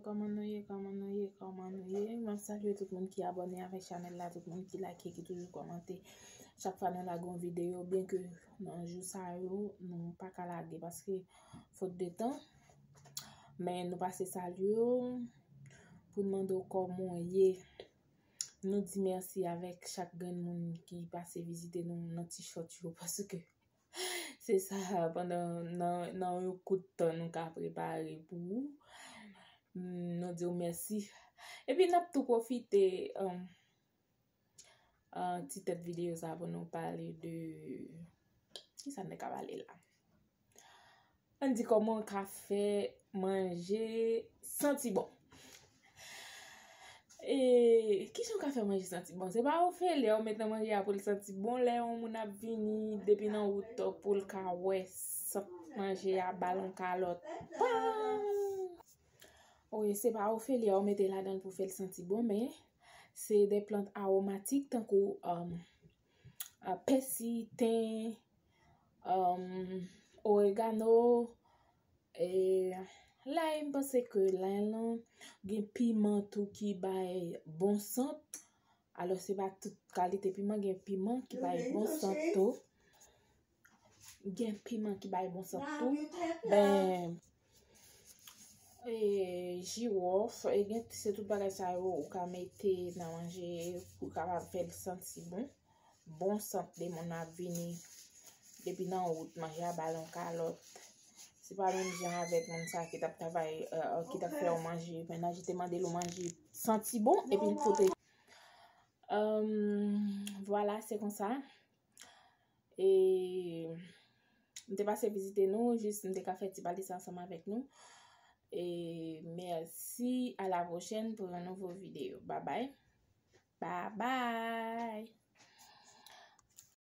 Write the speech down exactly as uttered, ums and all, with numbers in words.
Kòman nou ye, kòman nou ye, kòman nou ye? Mwen salye tout moun ki abòne avèk chanèl la, tout moun ki like, ki toujou kòmante. Chak fwa nou lage yon videyo, byen ke nan jou sa yo, nou pa ka lage paske fot de tan. Men nou pase salye w pou n mande w kòman w ye. Nou di mèsi avèk chak grenn moun ki pase vizite nou nan ti short yo, paske se sa, pandan nan, nan yon kout tan nou ka prepare pou ou. Nou di w mèsi. Epi n ap tou pwofite, um, uh, ti tèt videyo sa pou nou pale de, ki sa n te ka pale la? Ann di kòman w ka fè manje santi bon. E kijan w ka fè manje santi bon? Se pa ofele w met nan manje a pou l santi bon. Lè yon moun ap vini depi nan wout pou l ka wè sant manje a, ba l yon kalòt. Pam! Wi, se pa ofele w mete ladan l pou fè l santi bon, men se de plant awomatik tankou, um, uh, pèsi, ten, um, oregano, e lay. M panse ke lay lan, gen piman tou ki bay bon sant. Alò, se pa tout kalite piman, gen piman ki bay bon sant tou. Gen piman ki bay bon sant tou. Ben, e, jiwòf, e gen, se tout bagay sa yo ou ka mete nan manje pou kapab fè l santi bon. Bon sant de moun ap vini depi nan wout, manje a ba l yon kalòt. Se pa menm jan avèk moun sa ki t ap travay, uh, ki t ap fè yon manje, mennaj te mande l yon manje santi bon, epi l pote. Um, vwala, se konsa. E m te pase vizite nou, jis m te ka fè ti pale sa ansanm avèk nou. E mèsi, a la pwochèn pou yon nouvo videyo. Babay. Babay.